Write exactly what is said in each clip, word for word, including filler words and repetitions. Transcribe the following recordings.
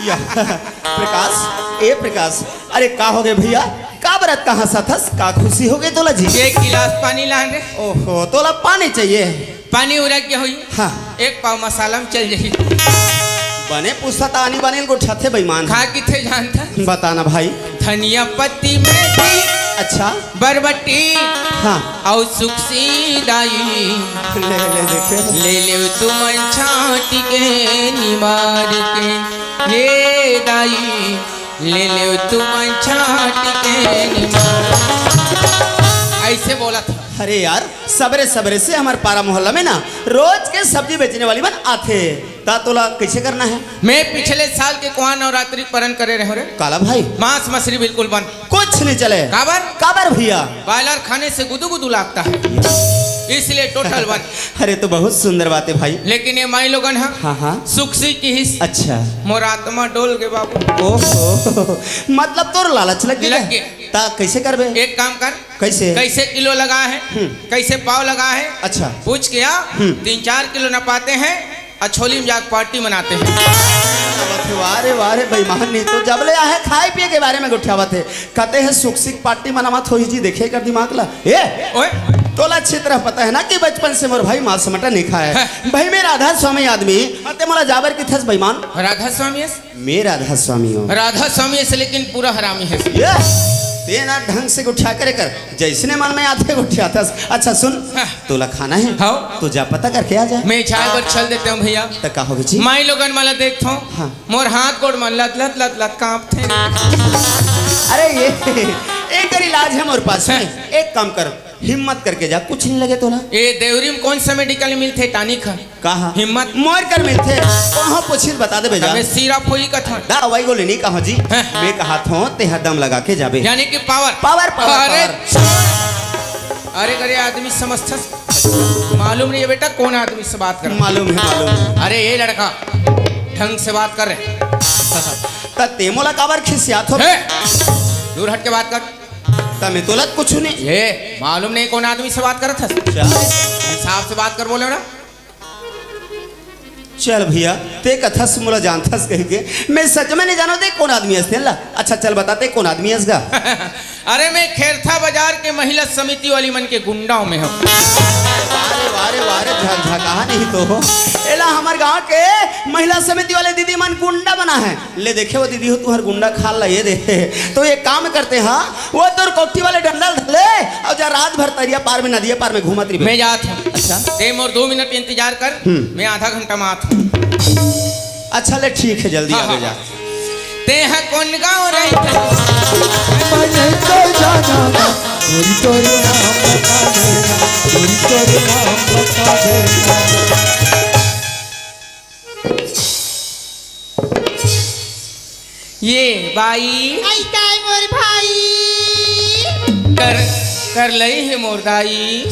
प्रकाश, ए प्रकाश, अरे का होगे भैया? का बरत कहाँ सथस? का खुशी होगे तोला जी? एक गिलास पानी लान रे। ओहो, तोला पानी चाहिए? पानी उरक गया होई। हाँ। एक पाव मसाला में चल जाही। बने पूछता त आनी बानी ल गोठियाथे बेईमान। का किथे जानता? बता ना भाई। धनिया पत्ती मेथी। अच्छा। बरबट्टी। हाँ। अउ सुकसी दाई। ले, ले, देखे। ले लेव तुमन छांट के निमार के, हे दाई, ले लेव तुमन छांट के निमार। ऐसे बोला था। अरे यार, सबरे सबरे से हमर पारा मोहल्ला में ना रोज के सब्जी बेचने वाली मन आथे। ता तोला कैसे करना है? मैं पिछले साल के कुआं नवरात्रि परन करे रहे रे। काला भाई? मांस मछली बिल्कुल बंद। कुछ नहीं चले। काबर? काबर भैया? बॉयलर खाने से गुदू गुदू लगता है, इसलिए टोटल बंद। अरे, तो बहुत सुंदर बात है भाई। लेकिन ये माई लोगन हा हाँ, हाँ। सुकसी किहिस। अच्छा। मोर आत्मा डोल गे बाबू। ओहो, मतलब तोर लालच लग गे? लग गे। ता कैसे करबे? एक काम कर। कैसे? कैसे किलो लगा है? हम्म। कैसे पाव लगा है? अच्छा। पूछ के आ, हम्म। तीन चार किलो नपाते हैं। अछोली में जाके पार्टी मनाते हैं। वाह रे, वाह रे, बेईमान नहीं तो जब ले आहे खाए पिए के बारे में गोठियावत हे। कहते हैं सुख सिख पार्टी मनावत होही जी, देखे कर दिमाग ला। ए, ओए। तोला अच्छी तरह पता है ना कि बचपन से मोर भाई मांस मटन नहीं खाया है। हैं। भाई मैं राधा स्वामी आदमी, अते मोला जाबर किथस बेईमान। राधा स्वामी अस? मैं राधा स्वामी हूँ। राधा स्वामी अस, लेकिन पूरा हरामी है। ये, तेना ढंग से गोठिया करे कर, जैसने मन में आथे गोठियाथस। अच्छा सुन, हाँ। तोला खाना है? हाँ। तो जा पता करके आ जा। मैं चाय पर चल देते हूँ भैया। त का होगे जी? माई लोगन मला देखथो। हाँ। मोर हाथ गोड़ मन लत लत लत लत कांपथे। अरे ये, एकर इलाज है मोर पास में। हाँ। एक काम कर, हिम्मत करके जा, कुछ नहीं लगे तोला। ए देवरी में कौन सा मेडिकल में मिलथे टानिक ह? कहा? हिम्मत। मोर कर मिलथे, कहाँ पूछिस बता देबे जा। अबे सीरा फोई कथन। दवाई गोली नहीं कहा जी। हैं? मैं कहा थो, तेहा दम लगा के जाबे। यानी कि पावर। पावर, पावर, अरे पावर। छोड़। अरे, अरे, आदमी समझथस। मालूम नहीं है बेटा, कौन आदमी से बात कर। मालूम है, मालूम है। अरे, ये लड़का, ढंग से बात कर रे। त ते मोला काबर खिसियात हो? हैं? दूर हट के बात कर। त मैं तोला कुछ नहीं। ये, मालूम नहीं कौन आदमी से बात करत हस। चल। हिसाब से बात कर बोले ना। चल भैया, ते कथस मोला जानथस कहि के, मैं सच में नहीं जानो ते कौन आदमी हस तेला। अच्छा चल बता ते कौन आदमी हस गा। अरे मैं खेरथा बाजार के महिला समिति वाली मन के गुंडा हूँ मैं हूँ। वाह रे, वाह रे, वाह रे, झकझकाहा नहीं तो। एला हमर गांव के महिला समिति वाले दीदी मन गुंडा बना है। ले देखे वो दीदी हो, तुहर गुंडा खाल ला ये दे। तो एक काम करते हाँ, वो तोर कोठी वाले डंडा ल धर ले अउ जा रात भर तरिया पार में, नदिया पार में घूमत रहिबे। मैं जात हूँ। अच्छा। ते मोर दो मिनट इंतजार कर, हम्म। मैं आधा घंटा में आत हूँ। अच्छा ले ठीक है, जल्दी हाँ, आ हाँ। जा। ते हा कौन गाँव रहिथे? मैं नहीं तो जाना ना, गोरी तोरे नाम बता देना, गोरी तोरे नाम बता देना। ये बाई। आई काय मोर भाई। कर, कर लई हे मोर दाई।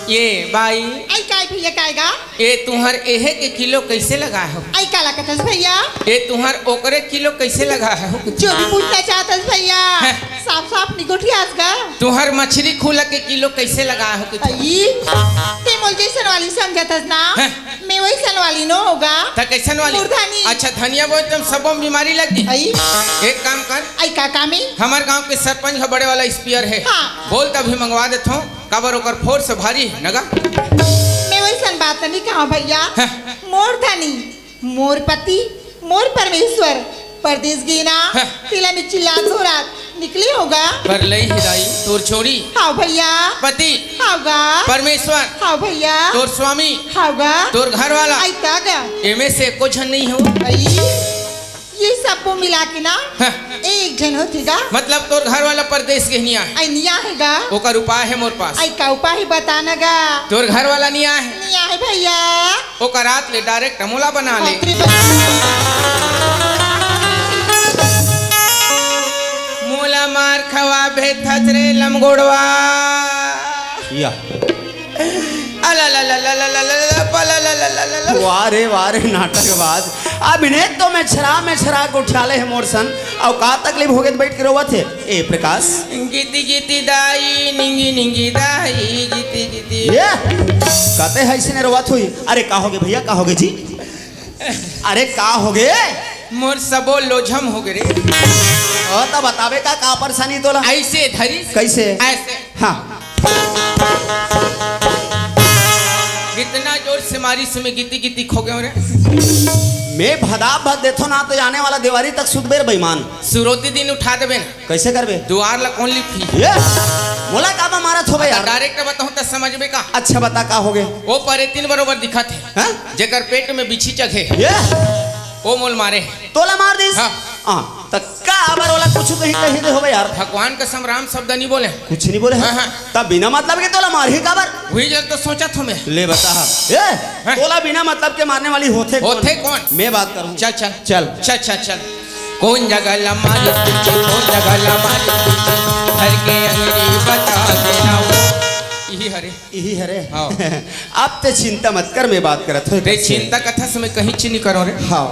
ये बाई। आई काय भैया काय गा? ये तुहर एहे के किलो कैसे लगाए हो? आई काला कथस भैया? ये तुहर ओकरे किलो कैसे लगाए हो? जो भी पूछना चाहत हस भैया, हैं? साफ साफ निगोठियास गा। तुहर मछली खुला के किलो कैसे लगाए हो? आई, ते मोल जैसन वाली समझत हस ना? हैं? मैं वैसन वाली नो होगा। त कैसन वाली? मूर्धानी। अच्छा, धनिया बोए तुम सबो में बीमारी लग गई। आई। एक काम कर। आई का काम है? हमारे गांव के सरपंच का बड़े वाला स्पीयर है। हाँ। बोल तभी मंगवा देता हूँ। काबर ओकर फोर्स भारी है नगा। मैं वैसन बात नहीं कहा भैया। हाँ। मोर धनी, मोर पति, मोर परमेश्वर, परदेस गे ना, हाँ। तेला में चिल्लात घोरात निकले होगा। पर लई हिदाई तोर छोड़ी। हाँ भैया। पति। हाँ गा। परमेश्वर। हाँ भैया। तोर स्वामी। हाँ गा। तोर घर वाला। आई का गा? एमे से एको झन नहीं हो। आई। ये सबको मिला के ना हाँ। एक झन होथे गा। मतलब तोर घर वाला परदेस गे निया है। आई निया है गा। ओकर उपाय है मोर पास। आई का उपाय है बता ना गा। तोर घर वाला निया है। निया है भैया। ओकर रात ले डायरेक्ट मोला बना ले। बाप रे बाप। मोला मार खवा भेथत रे लमगोड़वा। या। अला ला ला ला ला ला ला ला, पला ला ला ला ला ला। वाह रे, वाह रे, नाटकबाज। अभिनेत तो मैं छरा, मैं छरा के उठा ले है मोर सन। अउ का तकलीफ होगे त बैठ के रोवत हे? ए प्रकाश। गीती गीती दाई, निंगी निंगी दाई, गीती गीती। ये? कते है इसी ने रोवत हुई? अरे का होगे भैया, का होगे जी? अरे का होगे? मोर सबो लोझम हो गे रे। ओ, त बताबे का, का परेशानी तोला? ऐसे धरिस। कैसे? ऐसे। हाँ। इतना जोर से मारिस, मैं गिती गिती खो गेंव रे। मैं भदा भद देथो ना, तो आने वाला देवारी तक सुतबे रे बेईमान। सुरोती दिन उठा देबे ना। कैसे करबे? दुआर ला कौन लिपही? ये मोला काबर मारत होबे यार? डायरेक्ट बताहूँ त समझबे का? अच्छा बता, का होगे? ओ परेतिन बरोबर दिखत हे। हाँ? जेकर पेट में बिच्छी चघे, ये ओ मोल मारे हे। तोला मार दिस? हाँ। हाँ, त काबर ओला कुछ कहीं, कहीं दे होबे यार? भगवान कसम, राम शब्द नहीं बोले। कुछ नहीं बोले? हाँ, हाँ। तब बिना मतलब के तोला मारही काबर? वही जग तो सोचत हूँ मैं। ले बता। ए, तोला बिना मतलब के मारने वाली होथे कौन? होथे कौन? मैं बात करूँ। चल, चल। चल। चल, चल, चल। कौन जगह ला मारी पीछे, कौन जगह ला मारी पीछे, धर के अंगड़ी बता देना वो। यही हरे। यही हरे। हाँ। अब ते चिंता मत कर, मैं बात करत हूँ। ते चिंता कथा से मैं कहीं चीनी करो रे। हाँ।